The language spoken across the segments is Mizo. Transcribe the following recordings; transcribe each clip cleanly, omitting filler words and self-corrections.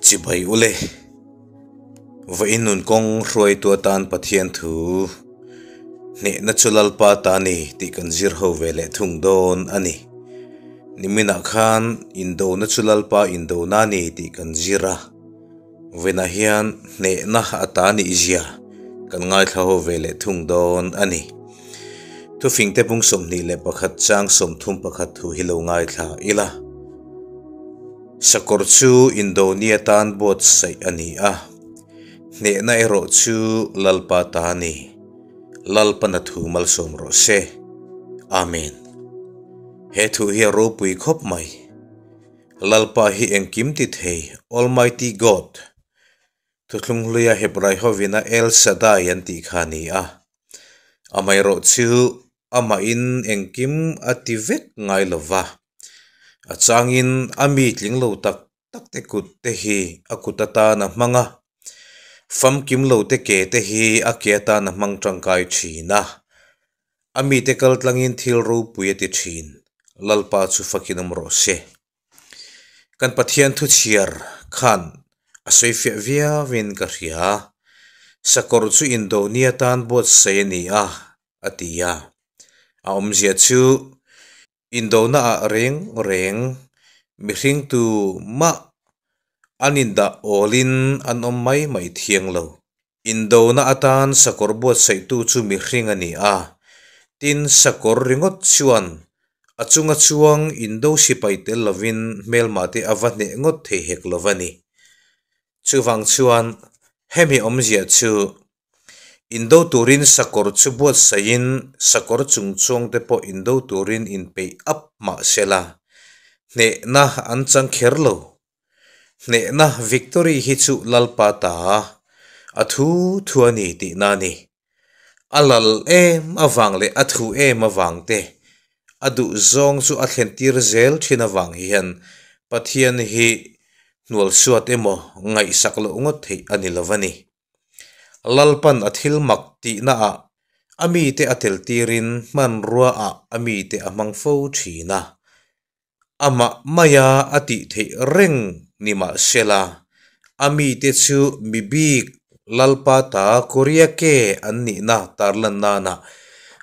Chibai ule. Vawiin nun kawng hruaitu atan Pathian thu hnehna chu Lalpa ta ni tih kan zir ho ve leh thung dawn a ni. Niminah khan indona chu Lalpa indona a ni tih kan zir a. Vawiinah hian hnehna a ta nih zia kan ngaithla ho ve leh thung dawn a ni. Thufingte pung 21 chang 31 thu hi lo ngaithla ila. Sakawr chu Indonia tan buatsaih a ni a, hnehna erawh chu Lalpa ta a ni. Lalpana thu malsawm rawh se. Amen. He thu hi a ropui khawp mai. Lalpa hi engkim ti thei, Almighty God, Thuthlung hluia Hebrai hovina El Shaddai an tih kha a ni a. Amaherawhchu Amahin engkim a ti vek ngai lo va, a changin a mi tling lo tak tak te kut te hi a kut atan a hmang a, famkim lo te ke te hi a ke atan a hmang tangkai thin a, a mite kal tlangin thil ropui a ti thin, Lalpa chu fakin awm rawh se. Kan Pathian thu chhiar khan a sawi fiah viauin ka hria. Sakawr chu Indoni atan buatsaih a ni a, a ti a. A awmzia chu Indona ah reng reng mihring tu mah an indah awlin an awm mai mai thiang lo. Indona atan sakawr buatsaihtu chu mihring a ni a, tin sakawr ringawt chuan a chunga chuang indo sipai tel lovin hmelmahte a va hneh ngawt thei hek lo va ni. Chuvang chuan hemi awmzia chu indo turin sakawr chu buatsaihin sakawr chung chuangte pawh indo turin inpeih ap mah sela hnehna an chang kher lo. Hnehna victory hi chu Lalpa ta a thu thu a ni tihna a ni. A lal em avang leh a thu em avang te, a duh zawng chu a thlen tir zel thin avang hian Pathian hi hnual suat emaw ngaihsak loh ngawt theih a ni lo a ni. Lalpan a thil mak tihna ah a mite a tel tirin hmanrua ah a mite a hmang fo thin a. Amah maia a tih theih reng ni mahsela, a mite chu mi bik Lalpa ta Korea ke an nihna tarlan nana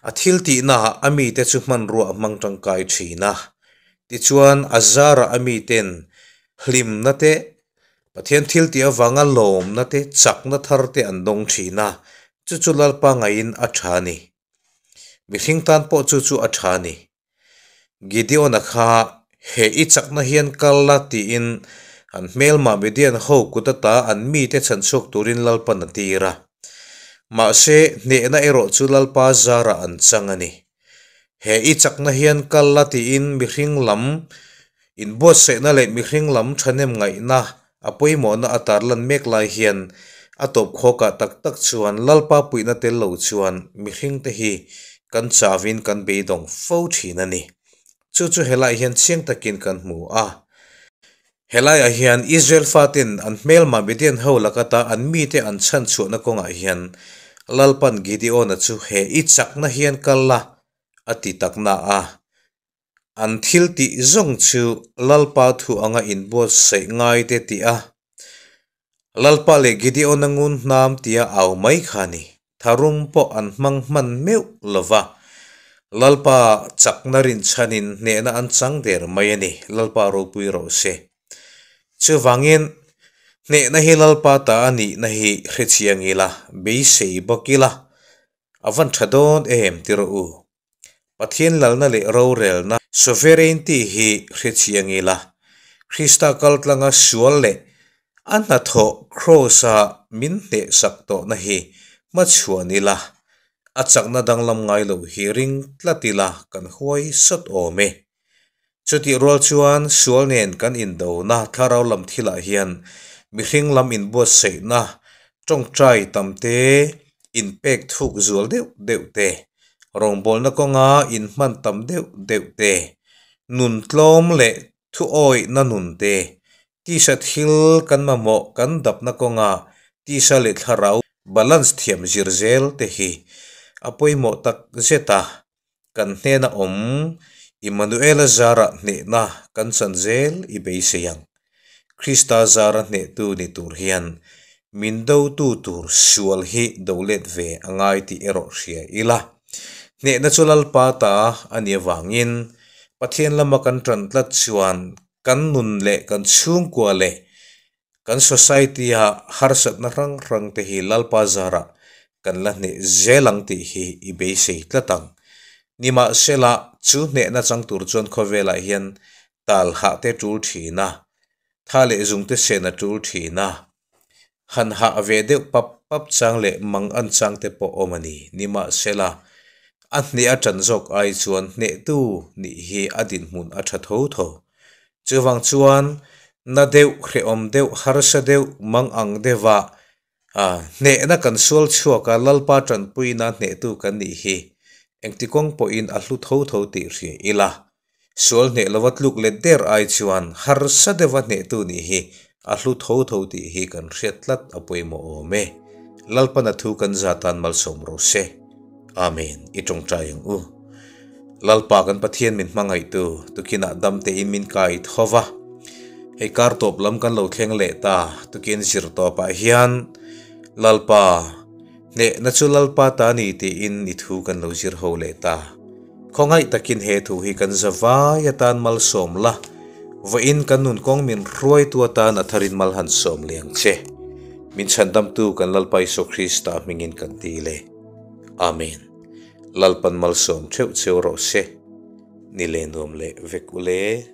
a thil tihnaah a mite chu hmanrua a hmang tangkai thin a. Tichuan a zarah a miten hlimna te, Pathian thil tih avanga lawmna te, chakna thar te an dawng thin a, chu chu Lalpa ngaiin a tha a ni. Mihring tan pawh chu chu a tha a ni. Gideon-a kha he i chakna hian kal la tiin an hmelmah Midian ho kut ata an mite chhan chhuak turin Lalpan a tir a. Mahse, hnehna erawh chu Lalpa zarah an chang a ni. He i chakna hian kal la tiin mihring lam inbuatsaihna leh mihring lam thahnem ngaihna a pawimawhna a tarlan mek lai hian a tawp khawkah tak tak chuan Lalpa puihna tel lo chuan mihringte hi kan chavin kan beidawng fo thin a ni. Chu chu helaiah hian chiang takin kan hmu a. Helaiah hian Israel faten an hmelma Midian ho lakata an mite an chhan chhuahna kawngah hian Lalpan Gideon-a chu he i chakna hian kal la a ti takna a. An thil tih zawng chu Lalpa thu anga inbuatsaih ngai te tih a, Lalpa leh Gideon-a ngun hnam tia au mai kha ni. Tharum pawh an hmang hman meuh lo va, Lalpa chakna rinchhanin hnehna an chang der mai a ni, Lalpa ropui rawh se. Chuvangin, hnehna hi Lalpa ta a nihna hi hrechiang ila, beisei bawk ila, a van tha dawn em ti rawh u. Pathian lalna leh rorelna, sovereignty, hi hrechiang ila, Krista kaltlanga sual leh a hnathawh Kraws-a min hnehsak tawhna hi hmachhuan ila, a chakna danglam ngai lo hi ring tlat ila kan huai sawt awm e. Chutih rual chuan sual nen kan indona thlarau lam thilah hian mihring lam inbuatsaihna tawngtai tam te, inpek thuk zual deuh deuh te, rawngbawlna kawnga inhman tam deuh deuh te, nun tlawm leh thuawihna nun te, tisa thil kan mamawh kan dapna kawnga tisa leh thlarau balance thiam zir zel te hi a pawimawh tak zet a. Kan hnena awm Immanuela zarah hnehna kan chan zel i beisei ang. Krista zara hnehtu ni tur hian min dotu tur sual hi do let ve a ngai tih erawh hria ila. Hnehna chu Lalpa ta a nih avangin Pathian lama kan tan tlat chuan kan nun leh kan chhungkua leh kan society-a harsatna hrang hrang te hi Lalpa zarah kan la hneh zel ang tih hi i beisei tlat ang. Nimahsela, chu hnehna chang tur chuan khawvelah hian tal hah te tul thin a, tha leh zung te sen a tul thin a, han hah ve deuh pap pap chang leh mang an chang te pawh awm a ni. Nimahsela, a hneh a tan zawk ai chuan hnehtu nih hi a dinhmun a tha tho tho. Chuvang chuan na deuh, hrehawm deuh, harsa deuh, mang ang deuhah hnehna kan sual chhuak a, Lalpa tanpuina hnehtu kan nih hi engti kawng pawhin a hlu tho tho tih hria ila. Sual hneh lova tluk let der ai chuan harsa deuha hnehtu nih hi a hlu tho tho tih hi kan hriat tlat a pawimawh awm e. Lalpana thu kan za tan malsawm rawh se. Amen. I tawngtai ang u. Lalpa kan Pathian min hmangaihtu tukinah dam tein min kai tho va. Hei kar tawp lam kan lo thleng leh ta tukin zir tawpah hian Lalpa hnehna chu Lalpa ta ni tiin i thu kan lo zir ho leh ta. Khawngaih takin he thu hi kan za vai atan malsawm la, vawiin kan nun kawng min hruaitu atan a tharin mal han sawm leh ang che. Min chhandamtu kan Lalpa Isua Krista hmingin kan ti le. Amen. Lalpan malsawm theuh cheu rawh se. Ni le nuam leh vek u le.